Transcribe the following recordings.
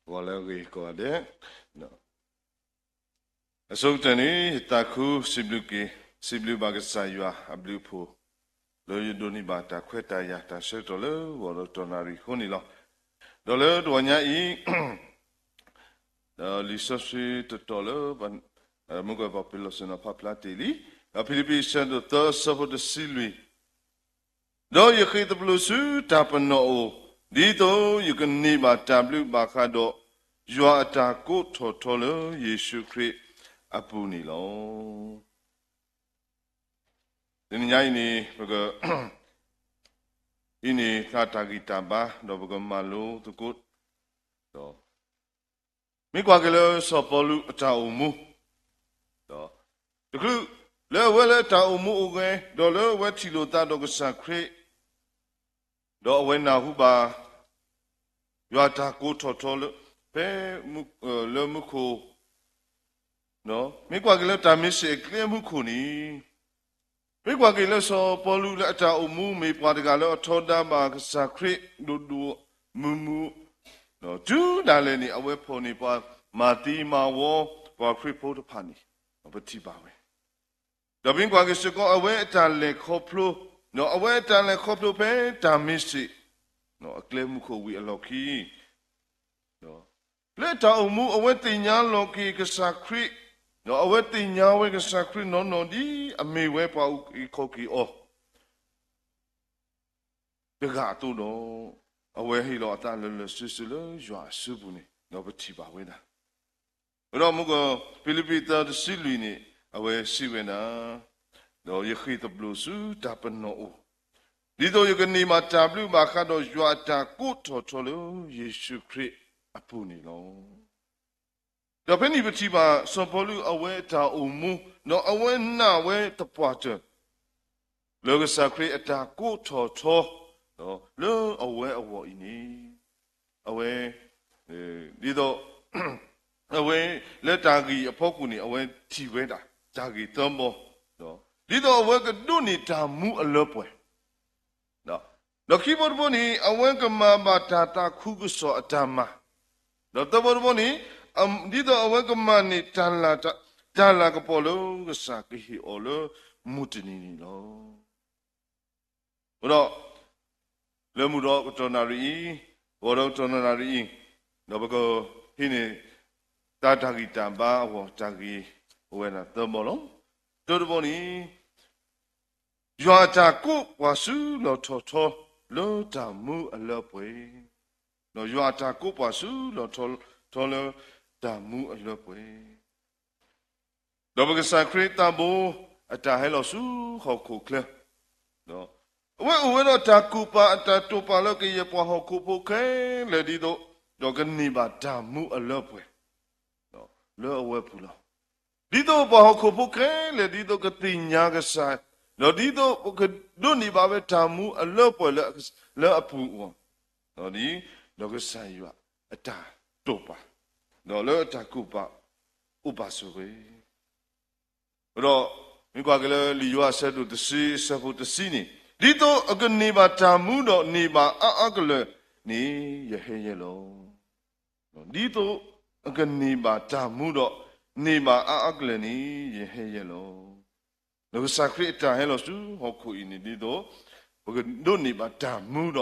ဂီၤလၢအဂ့ၤကိးဂၤဒဲး, အဆိကတၢၢ်န့ၣ် ယသးခုစံးဘျုးက့ၤ, စံးဘျုးဘၣ်ကစၢ်ယွၤအဘျုးအဖှိၣ် လၢယဒိးန့ၢ်ဘၣ်တၢ်ခွဲးတၢ်ယာ်တၢ်ဆၢကတီၢ်လၢဂီၤဒီးတီၢ်နၣ်ရံၣ်အဃိန့ၣ်လီၤ. ဒီးလၢတဂီၤညါအံၤ လံာ်စီဆှံတတီၤလၢ မုၢ်ကီၢ်ပှၤပ့ၤလီၢ်စၢၤနီၤဖးဖျါတ့ၢ်လံ, ဒီးဖံလံးပံးအဆၢဒိၣ်သၢအဆၢဖိတဆံလွံၢ်, ဒီးယဃ့ၢ်သဘျိးဆူတၢ်ပနီၣ်အအိၣ်, ဒ်သိးယကန့ၢ်ဘၣ်တၢ်ဘျုးဘၣ်ဃးဒီး ယွၤအတၢ်ကိးထီၣ်ထီလၢယ့ၣ်ၡူးခရံာ်အပူၤန့ၣ်လီၤ. တနံၤညါအံၤန့ၣ် ပက ဟံးန့ၢ်သးတၢ်ဂံၢ်တၢ်ဘါ ဒီးပကမၤလိသကိး, ဒီး မ့ၢ်ကွၢ်က့ၤလၢစီၤပီလူးအတၢ်အိၣ်မူ, ဒီး တချုး လၢအဝဲလၢအတၢ်အိၣ်မူအိၣ်ဂဲၤ ဒီးလၢအဝဲထံၣ်လိာ်သးဒီးကစၢ်ခရံာ်, ဒီးအဝဲနၢ်ဟူဘၣ် ယွၤအတၢ်ကိးထီၣ်ထီလၢ ဖဲ လၢမူခိၣ်, မ့ၢ်ကွၢ်က့ၤလၢတၢ်မ့ၢ်စ့ၢ်အကျဲမူခိၣ်န့ၣ်, မ့ၢ်ကွၢ်က့ၤလၢစီၤပီလူးလၢအတၢ်အိၣ်မူမ့ၢ်ပှၤတဂၤလၢအထီဒါဘၣ်ကစၢ်ခရံာ်ဒိၣ်ဒိၣ်မုၢ်မုၢ်, တုၤဒၣ်လဲာ်န့ၣ် အဝဲဖီၣ်န့ၢ်ပှၤမၤသံမၤဝီပှၤခရံာ်ဖိတဖၣ်န့ၣ် ပထံၣ်ဘၣ်ဝဲ, ဒီးမ့ၢ်ကွၢ်က့ၤစ့ၢ်ကီး အဝဲအတၢ်လဲၤခီဖျိ, အဝဲအတၢ်လဲၤခီဖျိဖဲတၢ်မ့ၢ်စ့ၢ် အကျဲမူခိၣ်ဝံၤအလီၢ်ခံ လၢတၢ်အိၣ်မူ အဝဲသ့ၣ်ညါလီၤက့ၤကစၢ်ခရံာ်, ဒီးအဝဲသ့ၣ်ညါဝဲကစၢ်ခရံာ်နီၢ်နီၢ်ဒ်အမ့ၢ်ဝဲပှၤအုၣ်က့ၤခီၣ်က့ၤအီၤ တဂၤအသိးဒီး အဝဲဟ့ၣ်လီၤအသးလၢာ်လၢာ်ဆ့ဆ့လၢယွၤအစုပူၤန့ၣ် ဒီးပထံၣ်ဘၣ်ဝဲဒၣ်. အဃိဒီးမုၢ်ကီၢ် ဖံလံးပံးသၢတဆံလွံၢ်န့ၣ် အဝဲစံးဝဲဒၣ်, ဒီးယဃ့ၢ်သဘျိးဆူတၢ်ပနီၣ်အိၣ်, ဒ်သိးယကန့ၢ်ဘၣ်တၢ်ဘျုးဘၣ်ဃးဒီးယွၤအတၢ်ကိးထီၣ်ထီလၢယ့ၣ်ၡူးခရံာ်အပူၤန့ၣ်လီၤ. ဒီးဖဲန့ၣ်ပထံၣ်ဘၣ်စီၤပီလူးအဝဲအတၢ်အိၣ်မူ, ဒီးအဝဲနာ်ဝဲသပှၢ်တၢၢ် လၢကစၢ်ခရံာ်အတၢ်ကိးထီၣ်ထီ လၢအဝဲအဂီၢ်အံၤန့ၣ်, အဝဲ ဒ်သိး အဝဲလၢတၢ်ဂ့ၢ်အဖီခိၣ်န့ၣ် အဝဲထံၣ်ဝဲဒၣ် တၢ်ဂ့ၢ်သၢဘီ, ဒ်သိးအဝဲကဒိးန့ၢ်တၢ်မူအလၢပှဲၤ ဒီးခံဘီတဘီန့ၣ် အဝဲကမၤဘၣ်တၢ်သးခုကစီၣ်အတၢ်မၤ, ဒီးသၢဘီတဘီန့ၣ် ဒ်သိးအဝဲကမၤန့ၢ် တၢ်လၤကပီၤလၢကစၢ်ကဟ့ၣ်အီၤလၢမုၢ်တနံၤန့ၣ်လီၤ. အဃိဒီး လၢမုၢ်ဒီးကတီၢ်နၣ်ရံၣ်အံၤ, ဂီၤဒီးကတီၢ်နၣ်ရံၣ်အံၤ, ဒီးပကဟံးန့ၢ် တၢ်တၢ်ဂံၢ်တၢ်ဘါအဂီၢ် တၢ်ဂ့ၢ်အိၣ်ဝဲဒၣ်သၢဘီလီၤ. တၢတဘီန့ၣ် ယွၤအတၢ်ကိးပှၤဆူလီၢ်ထီၣ်ထီလၢတၢ်မူအလၢပှဲၤ, ဒီးယွၤအတၢ်ကိးပှၤဆူလီၢ်ထီၣ်ထီလၢတၢ်မူအလၢပှဲၤ ဒီးပကစၢ်ခရံာ်သးဘိအတၢ်ဟဲလီၤဆူဟီၣ်ခိၣ်ချၢ, အဝဲအိၣ်ဝဲဒီးတၢ်ကူၣ်ပာ်အတၢ်တိာ်ပာ်လၢကယဲၢ်ပှၤဟီၣ်ခိၣ်ဖိခဲလၢာ်ဒ်သိး, ဒီးကန့ၢ်ဘၣ်တၢ်မူအလၢပှဲၤ လၢအဝဲပူၤလီၤ. ဒ်သိးပှၤဟီၣ်ခိၣ်ဖိခဲလၢာ်ဒ်သိးကသ့ၣ်ညါကစၢ်, ဒီးဒ်သိးကဒိးန့ၢ်ဘၣ်ဝဲတၢ်မူအလၢပှဲၤလၢအပူၤအဂီၢ်, ဒီးကစၢ်ယွၤအတၢ်တိာ်ပာ်, ဒီးလၢအတၢ်ကူၣ်ပာ်အိၣ်ပာ်ဆိၣ်ဂ့ၤ ဒီး မ့ၢ်ကွၢ်က့ၤလၢလံာ်ယိၤဟၣ်အဆၢဒိၣ်တဆံအဆၢဖိတဆံန့ၣ်, ဒ်သိးအကန့ၢ်ဘၣ်တၢ်မူဒီးန့ၢ်ဘၣ်အါအါကလၢာ်န့ၣ် ယဟဲယဲလီၤ. ဒ်သိးအကန့ၢ်ဘၣ်တၢ်မူဒီးန့ၢ်ဘၣ်အါအါကလၢာ်န့ၣ် ယဟဲယဲလီၤ. ဒီးကစၢ်ခရံာ်အတၢ်ဟဲလီၤဆူဟီၣ်ခိၣ်အံၤန့ၣ် ဒ်သိး ပကဒိးန့ၢ်ဘၣ်တၢ်မူဒီး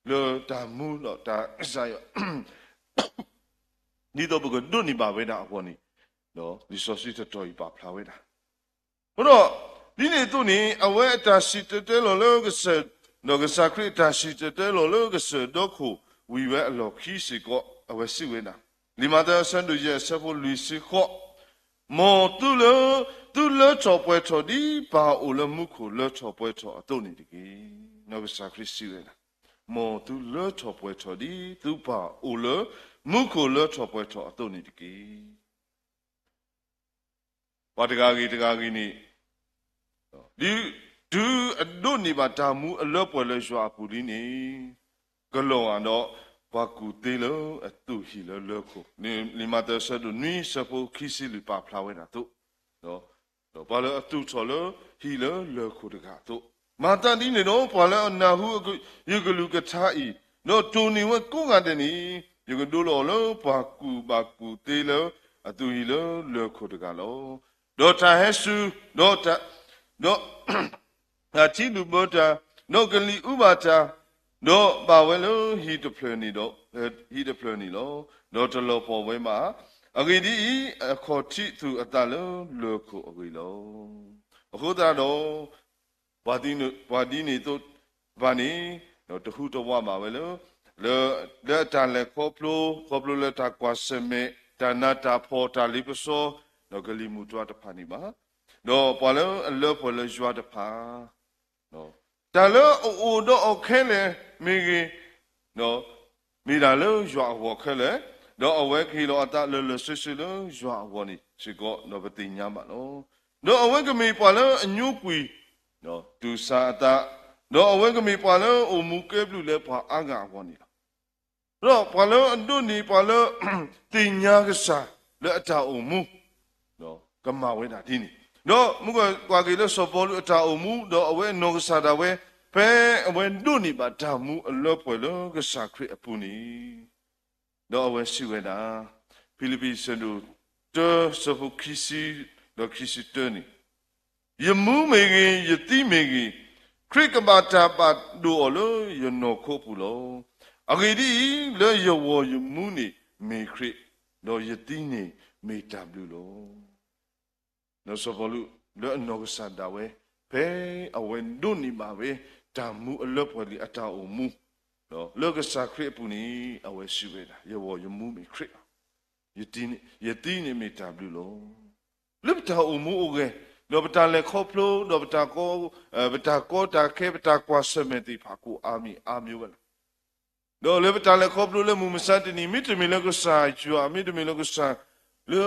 လၢတၢ်မူဒီးတၢ်ကစၢ်ယွၤ ဒ်သိးပကဒိးန့ၢ်ဘၣ်ဝဲဒၣ်အဂီၢ်န့ၣ်, လံာ်စီဆှံတတီၤအံၤပာ်ဖျါဝဲဒၣ်. အဃိဒီး ဒ်န့ၣ်အသိးန့ၣ် အဝဲအတၢ်စံၣ်တဲၤတဲလီၤလၢကစၢၢ်, ဒီးကစၢ်ခရံာ်အတၢ်စံၣ်တဲၤတဲလီၤလၢကစၢၢ်ဒီခိၣ်ဝံၤဝဲအလီၢ်ခံစ့ၢ်ကီး အဝဲစံးဝဲဒၣ်, လံာ်မးသဲအဆၢဒိၣ်ယဲၢ်အဆၢဖိလွံၢ်ဆံဃိး, မ်သုလၢ, သုလၢထီၣ်ပှဲၤထီၣ်ဒ်ပၢ်အိၣ်လၢမူခိၣ်လၢထီၣ်ပှဲၤထီၣ်အသိးန့ၣ်တက့ၢ်. ဒီးကစၢ်ခရံာ်စံးဝဲဒၣ်, မ်သုလၢထီၣ်ပှဲၤထီၣ်ဒ်သုပၢ်, အိၣ်လၢမူခိၣ်လၢထီၣ်ပှဲၤထီၣ်အသိးန့ၣ်တက့ၢ်. ပှၤတဂၤဂ့ၤတဂၤဂ့ၤန့ၣ်, တုၤအဒိးန့ၢ်ဘၣ်တၢ်မူအလၢပှဲၤလၢယွၤအပူၤလံန့ၣ်, ကလီၤဂာ်ဒီးပှၤကူၣ်သ့လၢအသူၣ်ဟံၣ်လၢလၢၢ်ခိၣ်, လံာ်မးသဲအဆၢဒိၣ်နွံအဆၢဖိခံဆံလွံၢ်ပာ်ဖျါဝဲဒၣ်အသိး, ဒီးပှၤလၢအသူၣ်ထီၣ်လၢဟံၣ်လၢလၢၢ်ခိၣ်တဂၤအသိး, မၤသးဒ်န့ၣ်ဒီး ပှၤလၢအနၢ်ဟူယကလုၢ်ကထါအံၤ, ဒီးတိၢ်န့ၢ်ဝဲကိးဂၤဒဲးန့ၣ် ယကဒိလီၤအီၤလၢပှၤကူၣ်ဘၣ်ကူၣ်သ့လၢအသူၣ်ဟံၣ်လၢလၢၢ်ခိၣ်တဂၤလီၤ. ဒီးတၢ်ဟဲစူၤ, ဒီးတၢ်, ဒီး တၢ်ထံလူၢ်ဘၢတၢ်, ဒီးကလံၤအူဘၣ်တၢ်, ဒီးဘၣ်ဝဲလၢဟံၣ်တဖျၢၣ်န့ၣ်ဒီး, ဟံၣ်တဖျၢၣ်န့ၣ်လီၤ. ဒီးတလီၤပှီၢ်ဝဲဘၣ်. အဂ့ၢ်ဒ်အံၤ, အခီၣ်ထံးသူၣ်အသးလၢလၢၢ်ခိၣ်အဂ့ၢ်လီၤ. အဃိသတးဒီး ပှၤဒ်န့ၣ်သိးတဖၣ်န့ၣ် တဟူးတဝးဘၣ်ဝဲလၢ, လၢ, လၢအတၢ်လဲၤခီဖျိ, ခီဖျိလၢတၢ်ကွၢ်ဆၢၣ်မဲာ်, တၢ်နးတၢ်ဖှီၣ်, တၢ်လ့ပစီ, ဒီးကလံၤမုၢ်တွၤတဖၣ်န့ၣ်ဘၣ်. ဒီးပှၤလၢအလၢပှဲၤလၢယွၤတဖၣ်, တၢ်လၢအအိၣ်ဒီးအီၤခဲလၢာ်မ့ၢ်ဂ့ၤ, မ့ၢ်ဒၣ်လၢယွၤအဂီၢ်ခဲလၢာ်, ဒီးအဝဲကဟ့ၣ်လီၤအသးလၢာ်လၢာ်ဆ့ဆ့လၢယွၤအဂီၢ်န့ၣ်စ့ၢ်ကီး ဒီးပသ့ၣ်ညါဘၣ်လီၤ. ဒီးအဝဲကမ့ၢ်ပှၤလၢအညိကွံာ် တူၢ်ဆါအသး, ဒီးအဝဲကမ့ၢ်ပှၤလၢအအိၣ်မူကဲဘျုးလၢပှၤအါဂၤအဂီၢ်န့ၣ်လီၤ. ဒီးပှၤလၢအဒိးန့ၢ်ပှၤလၢ သ့ၣ်ညါကစၢ်လၢအတၢ်အိၣ်မူ ကမၤဝဲဒၣ်ဒ်န့ၣ်, ဒီးမုၢ်ကွၢ်က့ၤလၢစီၤပီလူးအတၢ်အိၣ်မူ ဒီးအဝဲအနီၢ်ကစၢ်ဒၣ်ဝဲ ဖဲအဝဲဒိးန့ၢ်ဘၣ်တၢ်မူအလၢပှဲၤလၢကစၢ်ခရံာ်အပူၤန့ၣ်, ဒီးအဝဲစံးဝဲဒၣ်, ဖံလံးပံးအဆၢဒိၣ်တၢ ဆၢဖိခံဆံဒီးခံဆံတၢန့ၣ်, ယမူမ့ၢ်ဂ့ၤ, ယသံမ့ၢ်ဂ့ၤ, ခရံာ်ကဘၣ်တၢ်ဘၣ်ဒိၣ်အီၤလၢယနီၢ်ခိအပူၤလီၤ. အဂ့ၢ်ဒ်အံၤ, လၢယဂီၢ်ယမူန့ၣ်မ့ၢ်ခရံာ်, ဒီးယသံန့ၣ်မ့ၢ်တၢ်ဘျုးလီၤ. ဒီးစီၤပီလူးလၢအနီၢ်ကစၢ်ဒၣ်ဝဲ ဖဲအဝဲဒိးန့ၢ်ဘၣ်ဝဲ တၢ်မူအလၢပှဲၤလံအတၢ်အိၣ်မူ လၢကစၢ်ခရံာ်အပူၤန့ၣ် အဝဲစံးဝဲဒၣ်, ယဂီၢ်ယမူမ့ၢ်ခရံာ်လီၤ. ယသံန့ၣ်မ့ၢ်တၢ်ဘျုးလီၤ. လၢပတၢ်အိၣ်မူအိၣ်ဂဲၤ, ဒီးပတၢ်လဲၤခီဖျိ, ဒီးပတၢ်ကီ, ပတၢ်ကီတၢ်ခဲ, ပတၢ်ကွၢ်ဆၢၣ်မဲာ်သ့ၣ်တဖၣ်ကိးအါမံၤအါမံၤဝဲလီၤ. ဒီးလၢပတၢ်လဲၤခီဖျိလၢမုၢ်မဆါတနံၤ မ့တမ့ၢ်လၢကစၢ်ယွၤ, မ့တမ့ၢ်လၢကစၢ် လၢ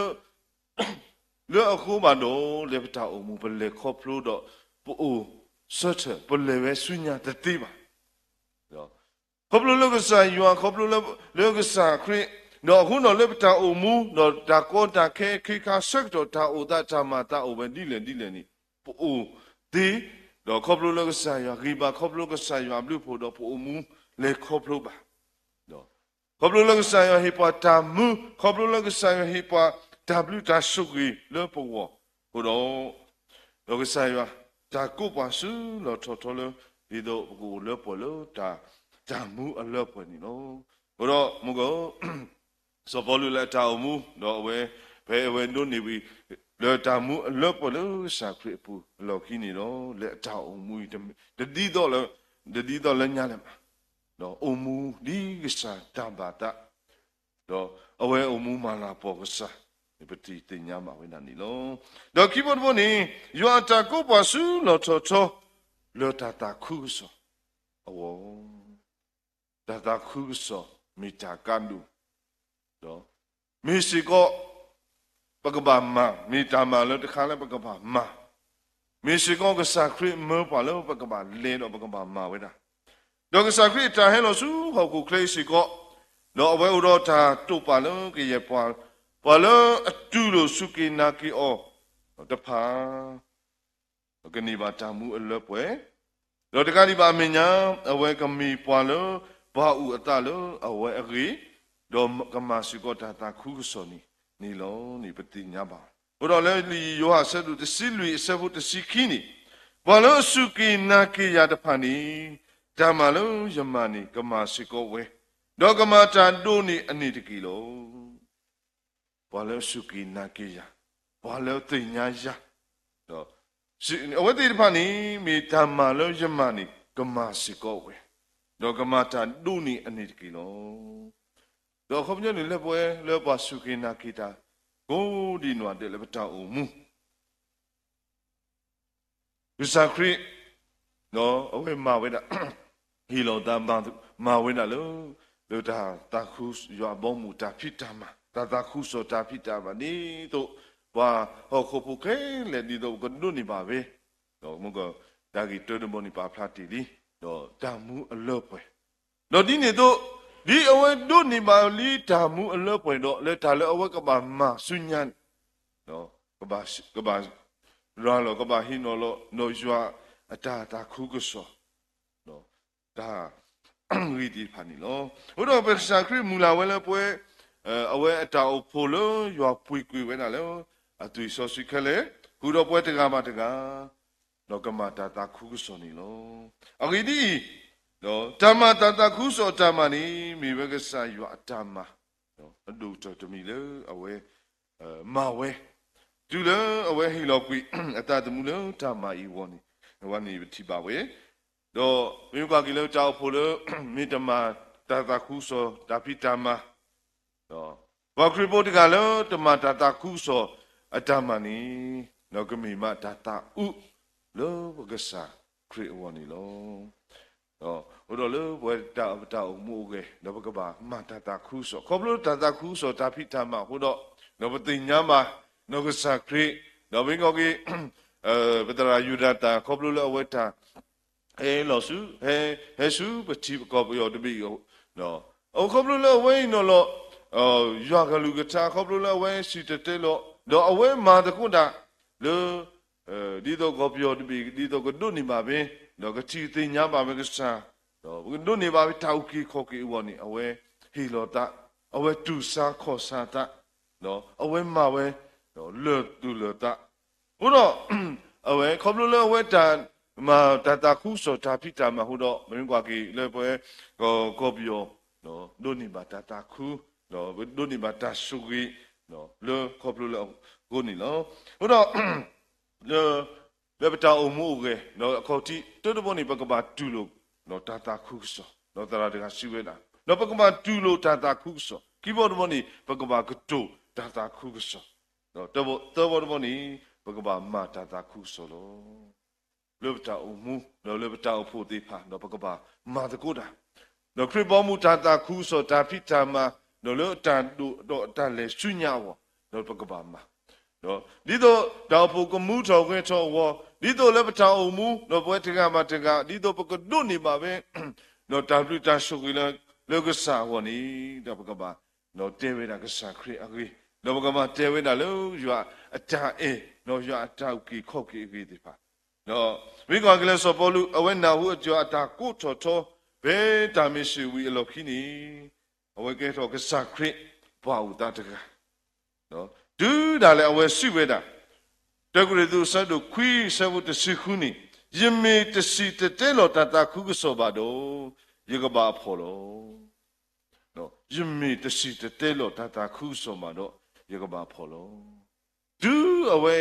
လၢအဃိဘၣ်ဒီး လၢပတၢ်အိၣ်မူ ပလဲၤခီဖျိဒီး ပအိၣ်ဆၢထၢၣ် ပလဲၤဝဲဆူညါတသ့ဘၣ်. ခီဖျိလၢကစၢ်ယွၤ, ခီဖျိလၢကစၢ်ခရံာ်, ဒီးအဃိဒီးလၢပတၢ်အိၣ်မူ ဒီးတၢ်ကီတၢ်ခဲအခ့အခါဆၢကတီၢ် တၢ်အိၣ်သးတၢ်မၤသးအိၣ်ဝဲဒ်လဲၣ်ဒ်လဲၣ်န့ၣ် ပအိၣ်သ့, ဒီးခီဖျိလၢကစၢ်ယွၤဂံၢ်ဘါ, ခီဖျိကစၢ်ယွၤအဘျုးအဖှိၣ်ဒီးပအိၣ်မူလဲၤခီဖျိဘၣ်. ခီဖျိလၢကစၢ်ယွၤဟ့ၣ်ပှၤတၢ်မူ, ခီဖျိလၢကစၢ်ယွၤဟ့ၣ်ပှၤတၢ်ဘျုးတၢ်ဆိၣ်ဂ့ၤလၢပဂီၢ်အဃိဒီး, ဒီးကစၢ်ယွၤတၢ်ကိးပှၤဆူလီၢ်ထီၣ်ထီလၢ ဒ်သိးပကအိၣ်လၢပှဲၤလၢ တၢ်မူအလၢပှဲၤန့ၣ်လီၤ. အဃိဒီးမုၢ်က စီၤပီလူးလၢအတၢ်အိၣ်မူ ဒီးအဝဲ ဖဲအဝဲဒိးန့ၢ်ဝံၤ လၢတၢ်မူအလၢပှဲၤလၢကစၢ်ခရံာ်အပူၤအလီၢ်ခံန့ၣ်ဒီး လၢအတၢ်အိၣ်မူအံၤ တဒ်သိးလၢ တဒ်သိးလၢညါလဲၣ်ဘၣ်. ဒီးအိၣ်မူဒ်ကစၢ်တၢ်ဘၣ်သး ဒီးအဝဲအိၣ်မူမၤလၤကပီၤကစၢ်န့ၣ် ပထံၣ်သ့ၣ်ညါဘၣ်ဝဲဒၣ်န့ၣ်လီၤ. ဒီးခံဘီတဘီန့ၣ် ယွၤအတၢ်ကိးပှၤဆူလီၢ်ထီၣ်ထီ လၢတၢ်သးခုကစီၣ်အဂီၢ် တၢ်သးခုကစီၣ်မ့ၢ်တၢ်ကါဒိၣ်, ဒီးမ့ၢ်စ့ၢ်ကီး ပကဘၣ်မၤ, မ့ၢ်တၢ်မၤလၢတခါလၢပကဘၣ်မၤ, မ့ၢ်စ့ၢ်ကီးကစၢ်ခရံာ်မၢပှၤလၢပကဘၣ်လဲၤဒီးပကဘၣ်မၤဝဲဒၣ်, ဒီးကစၢ်ခရံာ်အတၢ်ဟဲလီၤဆူဟီၣ်ခိၣ်ချၢအံၤစ့ၢ်ကီး, ဒီးအဝဲအိၣ်ဒီးတၢ်တိာ်ပာ်လၢကယဲၢ်ပှၤ, ပှၤလၢအတူၢ်လိာ်စူၢ်က့ၤနာ်က့ၤအီၤတဖၣ် ကန့ၢ်ဘၣ်တၢ်မူအလၢပှဲၤ, ဒီးတကးဒံးဘၣ်အမဲာ်ညါ အဝဲကမ့ၢ်ပှၤလၢ ပှၤအုၣ်အသးလၢအဝဲအဂ့ၢ်, ဒီးကမၤစ့ၢ်ကီးတၢ်သးခုကစီၣ်န့ၣ်န့ၣ်လီၤန့ၣ် ပသ့ၣ်ညါဘၣ်. အဃိဒီးလၢလံာ်ယိၤဟၣ်အဆၢဒိၣ်တဆံလွံၢ်အဆၢဖိတဆံခံန့ၣ်, ပှၤလၢအစူၢ်က့ၤနာ်က့ၤယၤတဖၣ်န့ၣ်, တၢ်မၤလၢယမၤန့ၣ် ကမၤစ့ၢ်ကီးဝဲ, ဒီးကမၤတၢ်ဒိးန့ၢ်အန့ၣ်တက့ၢ်လီၤ. ပှၤလၢအစူၢ်က့ၤနာ်က့ၤယၤ, ပှၤလၢအသ့ၣ်ညါယၤ, ဒီး အဝဲသ့ၣ်တဖၣ်န့ၣ် မ့ၢ်တၢ်မၤလၢယမၤန့ၣ် ကမၤစ့ၢ်ကီးဝဲ, ဒီးကမၤတၢ်ဒိးန့ၢ်အန့ၣ်တက့ၢ်လီၤ. ဒီးအခီပညီန့ၣ် လၢပဝဲလၢပှၤစူၢ်က့ၤနာ်က့ၤတၢ် ကိးဒံးနီၢ်ဒဲးလၢပတၢ်အိၣ်မူ ကစၢ်ခရံာ် အဝဲမၤဝဲဒၣ် ဟ့ၣ်လီၤသးမၤဝဲဒၣ်လၢ လၢတၢ်သးခု ယွၤအဘီအမုၢ်တၢ်ဖံးတၢ်မၤ, တၢ်သးခုကစီၣ်တၢ်ဖံးတၢ်မၤ ဒ်သိးပှၤဟီၣ်ခိၣ်ဖိခဲလၢာ် ဒ်သိးပကဒိးန့ၢ်ဘၣ်ဝဲ, ဒီးမုၢ်က တၢ်ဂ့ၢ်တၢတဘီန့ၣ် ပာ်ဖျါတ့ၢ်လံ, ဒီးတၢ်မူအလၢပှဲၤ, ဒီးဒ်န့ၣ်အသိး ဒ်အဝဲဒိးန့ၢ်ဘၣ်လံတၢ်မူအလၢပှဲၤဒီး လၢတၢ်လၢအဝဲကဘၣ်မၤဆူညါန့ၣ် ကဘၣ် ကဘၣ်ရၤလီၤ ကဘၣ်ဟ့ၣ်နီၤလီၤ ဒီးယွၤအတၢ်သးခုကစီၣ်, တၢ် ဂံၢ်သ့ၣ်တဖၣ်န့ၣ်လီၤ. အဃိဒီးပကစၢ်ခရံာ်မုၢ်လၢ်ဝဲလၢပဝဲ အဝဲအတၢ်အိၣ်ဖှိၣ်လၢယွၤပှ့ၤကွံာ်ဝဲဒၣ်လၢ အသွံၣ်စီဆှံခဲလၢာ်, ဃုာ်ဒီးပဝဲတဂၤဘၣ်တဂၤ ဒီးကမၤတၢ်သးခုကစီၣ်န့ၣ်လီၤ. အဂ့ၢ်ဒ်အံၤ, တၢ်မၤတၢ်သးခုကစီၣ်အတၢ်မၤန့ၣ် မ့ၢ်ဝဲကစၢ်ယွၤအတၢ်မၤ အဒိၣ်ကတၢၢ်တမံၤလၢအဝဲ မၤဝဲ, တုၤလၢအဝဲဟ့ၣ်လီၤကွံာ် အသးသမူလၢတၢ်မၤအံၤအဂီၢ်န့ၣ် အဝဲန့ၣ်ပထံၣ်ဘၣ်ဝဲ, ဒီးမ့ၢ်ကွၢ်က့ၤလၢတၢ်အိၣ်ဖှိၣ်လၢ မ့ၢ်တမၤတၢ်သးခုကစီၣ်တၢ်ဖံးတၢ်မၤ ပှၤခရံာ်ဖိတဂၤလၢတမၤတၢ်သးခုကစီၣ်အတၢ်မၤန့ၣ် ကမ့ၢ်မးတၢ်သးအုးလၢပကစၢ်ခရံာ်အဂီၢ်န့ၣ်လီၤ. အဃိဒီးလၢပဝဲဒၣ်ပတၢ်အိၣ်မူအိၣ်ဂဲၤ ဒီးပကဘၣ်မၤတၢ်သးခုကစီၣ် ခီဖျိတၢ်သးခုကစီၣ်တၢ်ဖံးတၢ်မၤအဃိဒီး ဒီးပသ့ၣ်ညါဘၣ် ဒီးကစၢ်ခရံာ် ဒီးမ့ၢ်ကွၢ်က့ၤ ပသရၣ်ယူဒၤတၢ် ခီဖျိလၢအဝဲတၢ် ဟဲလီၤဆူ ဟဲ ဟဲဆူပထံပကီၢ်ပယီၤတဘ့ၣ်အံၤ, အခီဖျိလၢအဝဲအံၤနီၤလီၤ ယွၤကလုၢ်ကထါ ခီဖျိလၢအဝဲစံၣ်တဲၤတဲလီၤ ဒီးအဝဲမၤသကိးတၢ်လၢ ဒ်သိးကီၢ်ပယီၤတဘ့ၣ် ဒ်သိးကဒိးန့ၢ်ဘၣ်ဖဲ ဒီးကထံၣ်သ့ၣ်ညါဘၣ်ဖဲကစၢ် ဒီးပကဒိးန့ၢ်ဘၣ်ဖဲတၢ်အုၣ်က့ၤခီၣ်က့ၤအဂီၢ်န့ၣ် အဝဲဟ့ၣ်လီၤသး, အဝဲတူၢ်ဆါခီၣ်ဆါသး, အဝဲမၤဝဲ လၢာ်သူၣ်လၢာ်သး အဃိဒီး အဝဲခီဖျိလၢအဝဲတၢ် မၤတၢ်သးခုကစီၣ်တၢ်ဖံးတၢ်မၤအဃိဒီး မ့ၢ်ကွၢ်က့ၤလၢပဝဲ ကီၢ်ပယီၤ ဒိးန့ၢ်ဘၣ်တၢ်သးခု ဒိးန့ၢ်ဘၣ်တၢ်ဆိၣ်ဂ့ၤ လၢခီဖျိလၢအဃိန့ၣ်လီၤ. အဃိဒီး လၢ လၢပတၢ်အိၣ်မူအိၣ်ဂဲၤ ဒီးအခီၣ်ထံးတၢတဘီန့ၣ် ပကဘၣ်တူၢ်လိာ် ဒီးတၢ်သးခုကစီၣ် ဒီးသရၣ်တဂၤစံးဝဲဒၣ် ဒီးပကဘၣ်တူၢ်လိာ်တၢ်သးခုကစီၣ် ခံဘီတဘီန့ၣ် ပကဘၣ်ကတိၤတၢ်သးခုကစီၣ် ဒီးသၢဘီတဘီန့ၣ် ပကဘၣ်မၤတၢ်သးခုကစီၣ်လီၤ. လၢပတၢ်အိၣ်မူ ဒီးလၢပတၢ်အိၣ်ဖှိၣ်သ့ၣ်တဖၣ် ဒီးပကဘၣ်မၤသကိးတၢ် ဒီးခရံာ်ဘီမုၢ်တၢ်သးခုကစီၣ်တၢ်ဖံးတၢ်မၤ ဒီးလၢတၢ်ဒိၣ်ဒီးတၢ်လဲၤဆူညါအဂီၢ် ဒီးပကဘၣ်မၤ ဒ်သိးတၢ်အိၣ်ဖှိၣ်ကမူထီၣ်ဂဲၤထီၣ်အဂီၢ် ဒ်သိးလၢပတၢ်အိၣ်မူ ဒီးပဝဲတဂၤဘၣ်တဂၤ ဒ်သိးပကဒိးန့ၢ်ဘၣ်ဖဲ ဒီးတၢ်ဘျုးတၢ်ဆိၣ်ဂ့ၤလၢ လၢကစၢ်အဂီၢ်န့ၣ် ဒီးပကဘၣ် တဲဝဲဒၣ်ကစၢ်ခရံာ်အဂ့ၢ် ဒီးပကဘၣ်တဲဝဲဒၣ်လၢယွၤအတၢ်အဲၣ် ဒီးယွၤအတၢ်အုၣ်က့ၤခီၣ်က့ၤအဂ့ၢ်သ့ၣ်တဖၣ် ဒီးမ့ၢ်ကွၢ်က့ၤလၢစီၤပီလူး အဝဲနၢ်ဟူအတၢ်ကိးထီၣ်ထီ ဖဲတၢ်မ့ၢ်စ့ၢ်ဝံၤအလီၢ်ခံန့ၣ် အဝဲကဲထီၣ်ကစၢ်ခရံာ်ပှၤအိၣ်သးတဂၤ တုၤဒၣ်လဲာ်အဝဲစံးဝဲဒၣ် တၢကရံၣ်သူး အဆၢဒိၣ်ခွံ အဆၢဖိတဆံဃုန့ၣ်, ယမ့ၢ်တစံၣ်တဲၤတဲလီၤတၢ်သးခုကစီၣ်ဘၣ်ဒီး ယကဘၣ်အဖှီၣ်လီၤ. ယမ့ၢ်တစံၣ်တဲၤတဲလီၤတၢ်သးခုကစီၣ်ဘၣ်ဒီး ယကဘၣ်အဖှီၣ်လီၤ. တုၤအဝဲ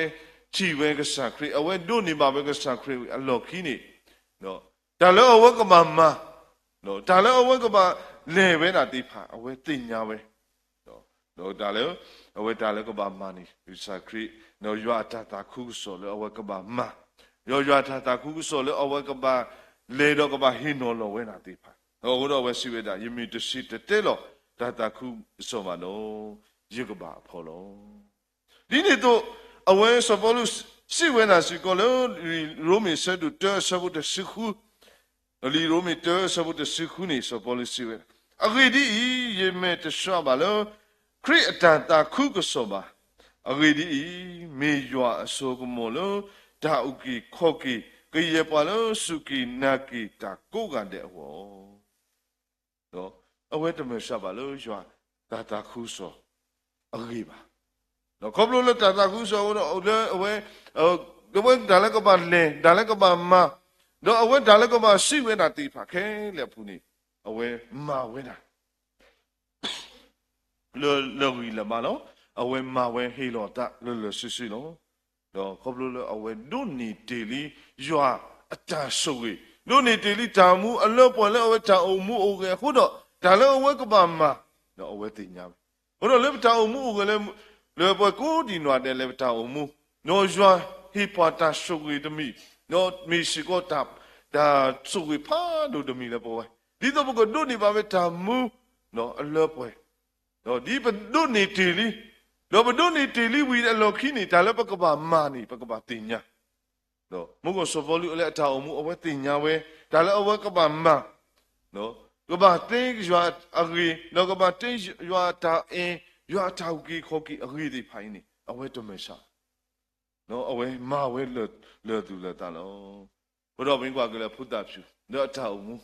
ထံၣ်ဝဲကစၢ်ခရံာ် အဝဲဒိးန့ၢ်ဘၣ်ဝဲကစၢ်ခရံာ်အလီၢ်ခံန့ၣ်, တၢ်လၢအဝဲကဘၣ်မၤ, တၢ်လၢအဝဲကဘၣ်လဲၤဝဲဒၣ်သ့ၣ်တဖၣ် အဝဲသ့ၣ်ညါဝဲ ဒီးတၢ်လၢ အဝဲတၢ်လၢကဘၣ်မၤန့ၣ် ကစၢ်ခရံာ် ဒီးယွၤအတၢ်သးခုကစီၣ်လၢအဝဲကဘၣ်မၤ, ဒီးယွၤအတၢ်သးခုကစီၣ်လၢအဝဲကဘၣ်လဲၤဒီးကဘၣ်ဟ့ၣ်နီၤလီၤဝဲဒၣ်သ့ၣ်တဖၣ်, ဒီးအဃိဒီးအဝဲစံးဝဲဒၣ် ယမ့ၢ်တစံၣ်တဲၤတဲလီၤတၢ်သးခုကစီၣ်ဘၣ်ဒီး ယကဘၣ်အဖှီၣ်လီၤ. ဒ်န့ၣ်အသိး အဝဲစီၤပီလူးစံးဝဲဒၣ်စ့ၢ်ကီးလၢ ရိမ့ၤအဆၢဒိၣ်တၢအဆၢဖိတဆံဃု, လံာ်ရိမ့ၤတၢအဆၢဖိတဆံဃုန့ၣ် စီၤပီလူးစံးဝဲဒၣ်, အဂ့ၢ်ဒ်အံၤ, ယမဲာ်တဆှးဘၣ်လၢ ခရံာ်အတၢ်သးခုကစီၣ်ဘၣ်. အဂ့ၢ်ဒ်အံၤ, မ့ၢ်ယွၤအစိကမီၤလၢ တၢ်အုၣ်က့ၤခီၣ်က့ၤ ကယဲၢ်ပှၤလၢစူၢ်က့ၤနာ်က့ၤတၢ်ကိးဂၤဒဲးအဂီၢ် အဝဲတမဲာ်ဆှးဘၣ်လၢယွၤတၢ်သးခုကစီၣ်အဂ့ၢ်ဘၣ်. ဒီးခီဖျိလၢတၢ်သးခုကစီၣ်အဃိဒီး လၢအဝဲ အဝဲတၢ်လၢကဘၣ်လဲၤ တၢ်လၢကဘၣ်မၤ, ဒီးအဝဲတၢ်လၢကဘၣ်စံးဝဲဒၣ်သ့ၣ်တဖၣ်ခဲလၢာ်အပူၤန့ၣ် အဝဲမၤဝဲဒၣ် လၢလၢာ်ဂံၢ်လၢာ်ဘါလီၤ. အဝဲမၤဝဲဟ့ၣ်လီၤအသးလၢလၢာ်ဆ့ဆ့လီၤ. ဒီးခီဖျိလၢအဝဲဒိးန့ၢ်တ့ၢ်လံ ယွၤအတၢ်ဆိၣ်ဂ့ၤ, ဒိးန့ၢ်တ့ၢ်လံတၢ်မူအလၢပှဲၤလၢအဝဲတၢ်အိၣ်မူအိၣ်ဂဲၤအဃိဒီး တၢ်လၢအဝဲကဘၣ်မၤ ဒီးအဝဲသ့ၣ်ညါဝဲ. အဃိဒီးလၢပတၢ်အိၣ်မူအိၣ်ဂဲၤလၢ လၢပှၤကိးဒံးနီၢ်ဒဲးလၢပတၢ်အိၣ်မူ, ဒီးယွၤဟ့ၣ်ပှၤတၢ်ဆိၣ်ဂ့ၤတမံၤ, ဒီးမ့ၢ်စ့ၢ်ကီးတၢ် တၢ်ဆိၣ်ဂ့ၤဖးဒိၣ်တမံၤလၢပဝဲ, ဒ်သိးပကဒိးန့ၢ်ဘၣ်ဝဲတၢ်မူ အလၢပှဲၤ ဒီးဒ်ပဒိးန့ၢ်တ့ၢ်လံ, ဒီးပဒိးန့ၢ်တ့ၢ်လံဝံၤအလီၢ်ခံန့ၣ် တၢ်လၢပကဘၣ်မၤန့ၣ် ပကဘၣ်သ့ၣ်ညါ, ဒီးမူကီၢ်စီၤပီလူးလၢအတၢ်အိၣ်မူ အဝဲသ့ၣ်ညါဝဲ တၢ်လၢအဝဲကဘၣ်မၤ, ကဘၣ်တဲယွၤအဂ့ၢ်, ဒီးကဘၣ်တဲယွၤအတၢ်အဲၣ်, ယွၤအတၢ်အုၣ်က့ၤခီၣ်က့ၤအဂ့ၢ်သ့ၣ်တဖၣ်အံၤန့ၣ် အဝဲတမဲာ်ဆှး အဝဲမၤဝဲလၢာ်သူၣ်လၢာ်သးလီၤ. အဃိဒီးမ့ၢ်ကွၢ်က့ၤလၢဖိသၣ်ဖၠူၣ် လၢအတၢ်အိၣ်မူ,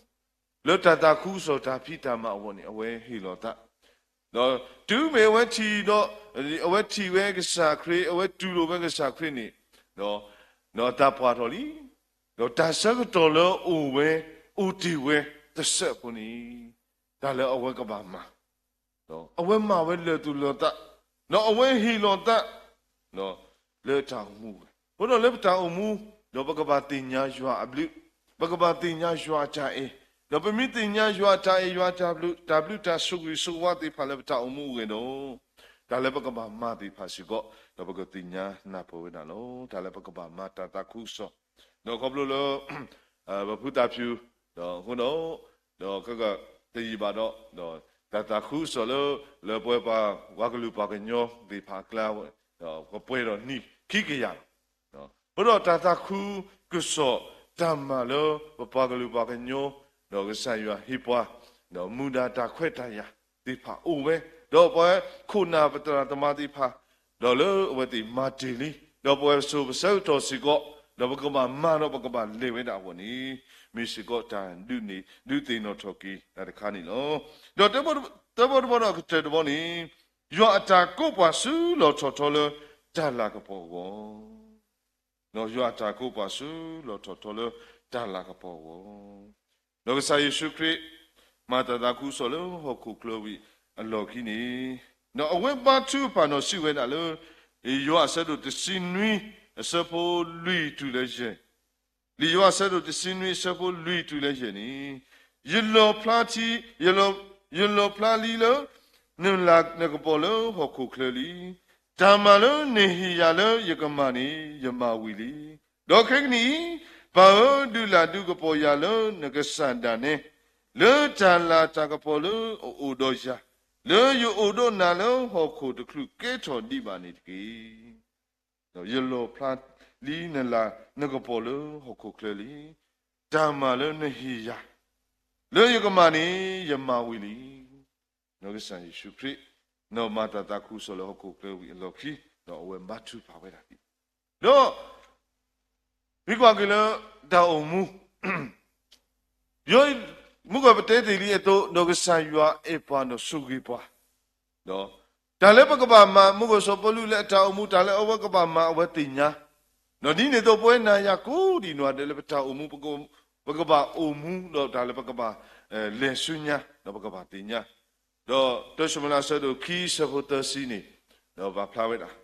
လၢတၢ်သးခုကစီၣ်တၢ်ဖံးတၢ်မၤအဂီၢ်န့ၣ် အဝဲဟ့ၣ်လီၤသး, ဒီးတုၤမ့ၢ်အဝဲထံၣ်ဒီး အဝဲထံၣ်ဝဲကစၢ်ခရံာ် အဝဲတူၢ်လိာ်ဝဲကစၢ်ခရံာ်န့ၣ်, ဒီးအသးပှၢ်ထီၣ်လံ, ဒီးတၢ်ဆၢကတီၢ်လၢအအိၣ်ဝဲ အိၣ်တ့ၢ်ဝဲတစဲးဖိန့ၣ် တၢ်လၢအဝဲကဘၣ်မၤ အဝဲမၤဝဲလၢာ်သူၣ်လၢာ်သး, ဒီးအဝဲဟ့ၣ်လီၤသး လၢတၢ်အိၣ်မူဝဲ. အဃိဒီးလၢပတၢ်အိၣ်မူ, ဒီးပကဘၣ်သ့ၣ်ညါယွၤအဘျုး, ပကဘၣ်သ့ၣ်ညါယွၤအတၢ်အဲၣ်, ဒီးပမ့ၢ်သ့ၣ်ညါယွၤအတၢ်အဲၣ် ယွၤအတၢ်ဘျုး တၢ်ဘျုးတၢ်ဆိၣ်ဂ့ၤဆိၣ်ဝါသ့ၣ်တဖၣ်လၢပတၢ်အိၣ်မူအဂီၢ်ဒီး, တၢ်လၢပကဘၣ်မၤသ့ၣ်တဖၣ်စ့ၢ်ကီး, ဒီးပကသ့ၣ်ညါနၢ်ပၢၢ်ဝဲဒၣ်လီၤ. တၢ်လၢပကဘၣ်မၤတၢ်သးခုကစီၣ်, ဒီးခီဖျိလၢ ပဖုသၣ်ဖၠူၣ်, ဒီးအဃိဒီး, ဒီးခဲကတယံာ်ဘၣ်ဒီး, ဒီးတၢ်သးခုကစီၣ်လၢ လၢပဝဲပှၤကလုာ်ပှၤကညီသ့ၣ်တဖၣ်အကျါ, ဒီးကပှဲၤဒီးနံၣ်ခံကယၤလီၤ. အဃိဒီးတၢ်သးခုကစီၣ်တၢ်မၤလၢပပှၤကလုာ်ပှၤကညီ, ဒီးကစၢ်ယွၤဟ့ၣ်ပှၤ, ဒီးမူဒါတၢ်ခွဲးတၢ်ယာ်သ့ၣ်တဖၣ်အိၣ်ဝဲ, ဒီးပဝဲခိၣ်နၢ်ပသရၣ်သမါသ့ၣ်တဖၣ်, ဒီးလၢအဝဲသ့ၣ်မၤတ့ၢ်လံ, ဒီးပဝဲပစိၤပဆၢကတီၢ်စ့ၢ်ကီး, ဒီးပကဘၣ်မၤဒီးပကဘၣ်လဲၤဝဲဒၣ်အဂီၢ်န့ၣ်, မ့ၢ်စ့ၢ်ကီးတၢ်ဒုးန့ၣ် ဒုးသ့ၣ်နီၣ်ထီၣ်က့ၤတၢ်တခါန့ၣ်လီၤ. ဒီးတၢ်ဘီတဘီဒီးအကတၢၢ်တဘီန့ၣ်, ယွၤအတၢ်ကိးပှၤဆူလီၢ်ထီၣ်ထီလၢတၢ်လၤကပီၤအဂီၢ် ဒီးယွၤအတၢ်ကိးပှၤဆူလီၢ်ထီၣ်ထီလၢတၢ်လၤကပီၤအဂီၢ်, ဒီးကစၢ်ယ့ၣ်ၡူးခရံာ် မၤတၢ်သးခုကစီၣ်လၢဟီၣ်ခိၣ်ချၢဝံၤအလီၢ်ခံန့ၣ်, ဒီးအဝဲဘါထုကဖၣ်နီၣ်စံးဝဲဒၣ်လၢ ယိၤဟၣ်အဆၢဒိၣ်တဆံနွံ အဆၢဖိလွံၢ်တုၤလၢယဲၢ် လံာ်ယိၤဟၣ်အဆၢဒိၣ်တဆံနွံအဆၢဖိလွံၢ်တုၤလၢယဲၢ်န့ၣ်, ယလီၣ်ဖျါထံ, ယလီၣ်, ယလီၣ်ဖျါလံလၢ နလၤနကပီၤလၢဟီၣ်ခိၣ်ချၢလံ. တၢ်မၤလၢနဟ့ၣ်ယၤလၢယကမၤန့ၣ် ယမၤဝံၤလံ. ဒီးခဲကနံၣ်အံၤ, ပၢ်ဧၢ, ဒုးလၢ်ဒုးကပီၤယၤလၢနကစၢ်ဒၣ်နဲ, လၢတၢ်လၤတၢ်ကပီၤလၢအအိၣ်ဒီးယၤ, လၢယအိၣ်ဒီးနၤလၢဟီၣ်ခိၣ်တချုးကဲထီၣ်ဒံးဘၣ်န့ၣ်တက့ၢ်. ဒီးယလီၣ်ဖျါလံနလၤနကပီၤလၢဟီၣ်ခိၣ်ချၢလံ. တၢ်မၤလၢနဟ့ၣ်ယၤ လၢယကမၤန့ၣ် ယမၤဝံၤလံ. ဒီးကစၢ်ယ့ၣ်ၡူးခရံာ် ဒီးမၤတၢ်သးခုကစီၣ်လၢဟီၣ်ခိၣ်ချၢဝံၤအလီၢ်ခံ, ဒီးအဝဲဘါထုကဖၣ်ဝဲဒၣ်န့ၣ်, ဒီး မ့ၢ်ကွၢ်က့ၤလၢတၢ်အိၣ်မူ မုၢ်ကီၢ်ပတဲတ့ၢ်လံအသိး ဒီးကစၢ်ယွၤအဲၣ်ပှၤဒီးဆိၣ်ဂ့ၤပှၤ, ဒီးတၢ်လၢပကဘၣ်မၤ မုၢ်ကီၢ်စီၤပီလူးလၢအတၢ်အိၣ်မူ တၢ်လၢအဝဲကဘၣ်မၤအဝဲသ့ၣ်ညါ, ဒီးဒ်န့ၣ်အသိးပဝဲနၤယၤကိးဒံးနီၢ်ဒဲးလၢပတၢ်အိၣ်မူ ပကဘၣ်အိၣ်မူ ဒီးတၢ်လၢပကဘၣ် လဲၤဆူညါ ဒီးပကဘၣ်သ့ၣ်ညါ, ဒီးတၢ်ၡမူၤအ့လးအဆၢဒိၣ်ခံအဆၢဖိသၢဆံန့ၣ်, ဒီးပာ်ဖျါဝဲဒၣ်,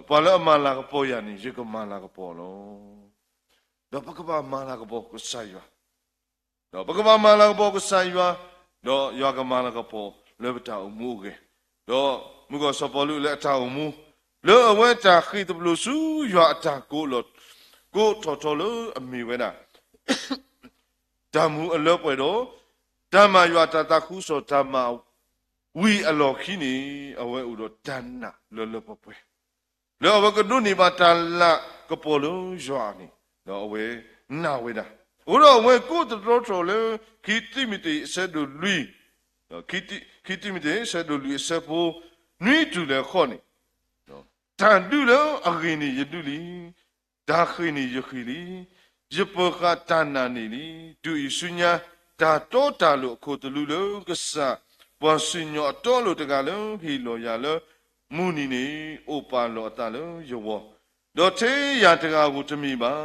ပှၤလၢအမၤလၤကပီၤယၤန့ၣ် ယကမၤလၤကပီၤလီၤ. ဒီးပကဘၣ်မၤလၤကပီၤကစၢ်ယွၤ, ဒီးပကဘၣ်မၤလၤကပီၤကစၢ်ယွၤ, ဒီးယွၤကမၤလၤကပီၤလၢပတၢ်အိၣ်မူအဂီၢ်, ဒီးမုၢ်ကီၢ်စီၤပီလူးလၢအတၢ်အိၣ်မူ, လၢအဝဲတၢ်ဃ့ၢ်သဘျိးဆူယွၤအတၢ်ကိးလီၤ, ကိးထီၣ်ထီလၢအမ့ၢ်ဝဲဒၣ် တၢ်မူအလၢပှဲၤဒီး တၢ်မၤယွၤတၢ်သးခုကစီၣ်တၢ်မၤဝံၤအလီၢ်ခံန့ၣ်, အဝဲအိၣ်ဒီးတၢ်နာ်လၢလၢပှဲၤပှဲၤ, လၢအဝဲကဒိးန့ၢ်ဘၣ်တၢ်လၤကပီၤလၢယွၤန့ၣ်, ဒီးအဝဲနာ်ဝဲဒၣ်, အဃိဒီးအဝဲကိးသတြီထီၣ်လၢ ခံတံၤမသ့းအဆၢဒိၣ်လွံၢ်, ခံတံၤမသ့းအဆၢဒိၣ်လွံၢ်အဆၢဖိ နွံတုၤလၢဃိးန့ၣ်, တၢ်ဒုးလၢအဂ့ၤန့ၣ်ယဒုးလံ, တၢ်ဃ့ၢ်န့ၣ်ယဃ့ၢ်လံ, ယပၢၤဃာ်တၢ်နာ်န့ၢ်လံ. တုၤအံၤဆူညါ တၢ်တီတၢ်လိၤအခိၣ်သလုးလၢကစၢ် ပှၤစံၣ်ညီၣ်အတီအလိၤတဂၤလၢဟ့ၣ်လီၤယၤလၢ မုၢ်နံၤန့ၣ် အိၣ်ပာ်လီၤအသးလၢယဂီၢ်, ဒီးထဲယၤတဂၤဧိၤတမ့ၢ်ဘၣ်,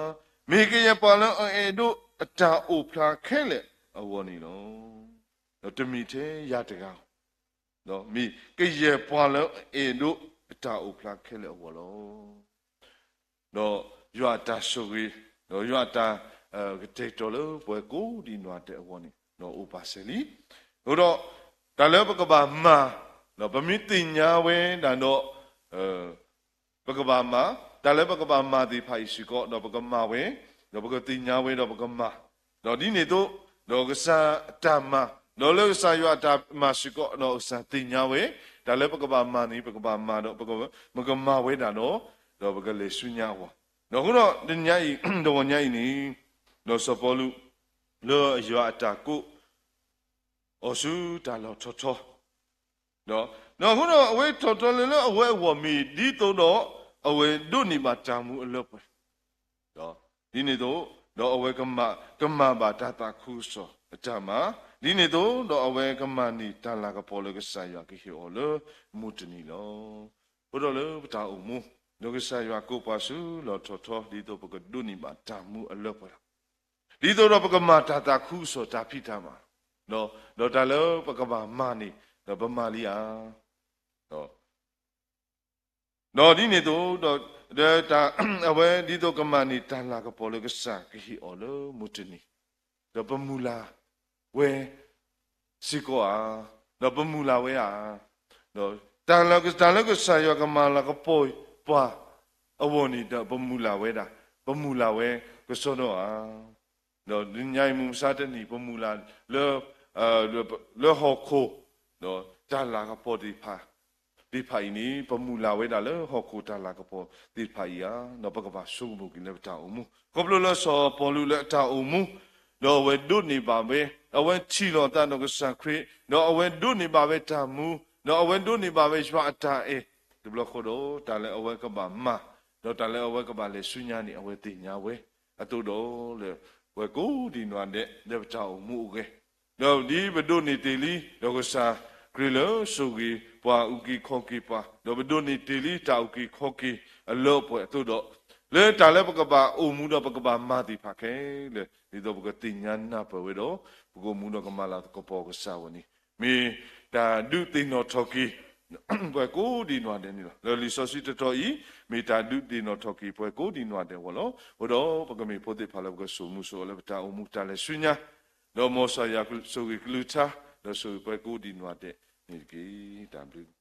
မ့ၢ်ကယဲၢ်ပှၤလၢအအဲၣ်ဒိးအတၢ်အိၣ်ဖျါခဲလၢာ်အဂီၢ်န့ၣ်လီၤ. ဒီးတမ့ၢ်ထဲယၤတဂၤဧိၤ ဒီးမ့ၢ်ကယဲၢ်ပှၤလၢအအဲၣ်ဒိးအတၢ်အိၣ်ဖျါခဲလၢာ်အဂီၢ်လီၤ. ဒီးယွၤအတၢ်ဆိၣ်ဂ့ၤ, ဒီးယွၤအတၢ် ကတဲာ်ကတီၤလၢပှၤကိးဒံးနီၢ်ဒဲးအဂီၢ်န့ၣ် ဒီးအိၣ်ပာ်စၢၤလံ. အဃိဒီး တၢ်လၢပကဘၣ်မၤ, ဒီးပမ့ၢ်သ့ၣ်ညါဝဲဒၣ်ဒီး ပကဘၣ်မၤ, တၢ်လၢပကဘၣ်မၤသ့ၣ်တဖၣ်အံၤစ့ၢ်ကီး ဒီးပကမၤဝဲ, ဒီးပကသ့ၣ်ညါဝဲဒီးပကမၤ, ဒီးဒ်န့ၣ်အသိး, ဒီးကစၢ်အတၢ်မၤ, ဒီးလၢကစၢ်ယွၤအတၢ်မၤစ့ၢ်ကီး ဒီးကစၢ်သ့ၣ်ညါဝဲ, တၢ်လၢပကဘၣ်မၤန့ၣ် ပကဘၣ်မၤဒီး ပကမၤဝဲဒၣ်ဒီး, ဒီးပကလဲၤဆူညါအဂီၢ်, ဒီးအဃိဒီး တနံၤအံၤ, တဂီၤညါအံၤန့ၣ်, ဒီးစီၤပီလူး လၢယွၤအတၢ်ကိး အီၤဆူတၢ်လီၢ်ထီထီ, ဒီးအဃိဒီးအဝဲထီထီလၢလၢအဝဲအဂီၢ်မ့ၢ်ဒ်သိးဒီး အဝဲဒိးန့ၢ်ဘၣ်တၢ်မူအလၢပှဲၤ, ဒ်န့ၣ်အသိး, ဒီးအဝဲကမၤဘၣ်တၢ်သးခုကစီၣ်, အတၢ်မၤ, ဒ်န့ၣ်အသိးဒီးအဝဲကမၤန့ၢ်တၢ်လၤကပီၤလၢကစၢ်ယွၤကဟ့ၣ်အီၤလၢမုၢ်တနံၤလီၤ. အဃိဒီးလၢပတၢ်အိၣ်မူ, ဒီးကစၢ်ယွၤကိးပှၤဆူလီၢ်ထီၣ်ထီ ဒ်သိးပကဒိးန့ၢ်ဘၣ်တၢ်မူအလၢပှဲၤလီၤ. ဒ်သိးဒီးပကမၤတၢ်သးခုကစီၣ်တၢ်ဖံးတၢ်မၤ, ဒီးတၢ်လၢပကဘၣ်မၤန့ၣ် ဒီးပမၤလံဧါ. ဒီးဒ်န့ၣ်အသိးဒီး အဝဲဒ်သိးကမၤန့ၢ်တၢ်လၤကပီၤလၢကစၢ်ကဟ့ၣ်အီၤလၢမုၢ်တနံၤ, ဒီးပမုၢ်လၢ်ဝဲစ့ၢ်ကီးဧါ, ဒီးပမုၢ်လၢ်ဝဲဧါ, ဒီးတၢ်လၢကစၢ်ယွၤကမၤလၤကပီၤပှၤအဂီၢ်န့ၣ် ဒီးပမုၢ်လၢ်ဝဲဒၣ်, ပမုၢ်လၢ်ဝဲကစီဒီဧါ. ဒီးညါအံၤမုၢ်မဆါတနံၤ ပမုၢ်လၢ်လၢ လၢဟီၣ်ခိၣ် ဒီးတၢ်လၤကပီၤသ့ၣ်တဖၣ်အံၤန့ၣ် ပမုၢ်လၢ်ဝဲဒၣ်လၢဟီၣ်ခိၣ်တၢ်လၤကပီၤသ့ၣ်တဖၣ်အံၤဧါ, ဒီးပကဘၣ်ဆိကမိၣ်က့ၤလၢပတၢ်အိၣ်မူ ခီဖျိလၢစီၤပီလူးလၢအတၢ်အိၣ်မူ ဒီးအဝဲဒိးန့ၢ်ဘၣ်ဝဲ, အဝဲထံၣ်လိာ်အသးဒီးကစၢ်ခရံာ် ဒီးအဝဲဒိးန့ၢ်ဘၣ်ဝဲတၢ်မူ ဒီးအဝဲဒိးန့ၢ်ဘၣ်ဝဲယွၤအတၢ်အဲၣ် တဘျီဃီဒီး တၢ်လၢအဝဲကဘၣ်မၤ ဒီးတၢ်လၢအဝဲကဘၣ်လဲၤဆူညါန့ၣ် အဝဲသ့ၣ်ညါဝဲ, အသိးဒီးလၢ ပှၤကိးဒံးနီၢ်ဒဲး လၢပတၢ်အိၣ်မူအဂီၢ် ဒီးဒ်ပဒိးန့ၢ်တ့ၢ်လံ ဒီးကစၢ်ခရံာ်လၢဆိၣ်ဂ့ၤပှၤအုၣ်က့ၤခီၣ်က့ၤပှၤ, ဒီးပဒိးန့ၢ်တ့ၢ်လံတၢ်အုၣ်က့ၤခီၣ်က့ၤအလၢအပှဲၤအသိးဒီး လၢတၢ်လၢပကဘၣ်အိၣ်မူဒီးပကဘၣ်မၤသ့ၣ်တဖၣ်ခဲလၢာ် ဒ်သိးပကသ့ၣ်ညါနၢ်ပၢၢ်ဝဲဒီး ပကအိၣ်မူဒီးကမၤလၤကပီၤကစၢ်အဂီၢ်န့ၣ် မ့ၢ်တၢ်ဒုးသ့ၣ်နီၣ်ထီၣ်က့ၤ ပှၤကိးဒံးနီၢ်ဒဲးန့ၣ်လီၤ. လၢလံာ်စီဆှံတတီၤအံၤ မ့ၢ်တၢ်ဒုးသ့ၣ်နီၣ်ထီၣ်က့ၤပှၤကိးဒံးနီၢ်ဒဲးအဂီၢ်လီၤ. အဃိဒီးပကမ့ၢ်ဖိသ့ၣ်တဖၣ်လၢပကစိာ်မူစိာ်အီၤလၢပတၢ်အိၣ်မူတၢ်လဲၤဆူညါ, ဒီးမ်ကစၢ်ယွၤဆိၣ်ဂ့ၤကလုၢ်ကထါ, ဒီးဆိၣ်ဂ့ၤပှၤကိးဒံးနီၢ်ဒဲးန့ၣ်တက့ၢ်. တၢ်ဘျုး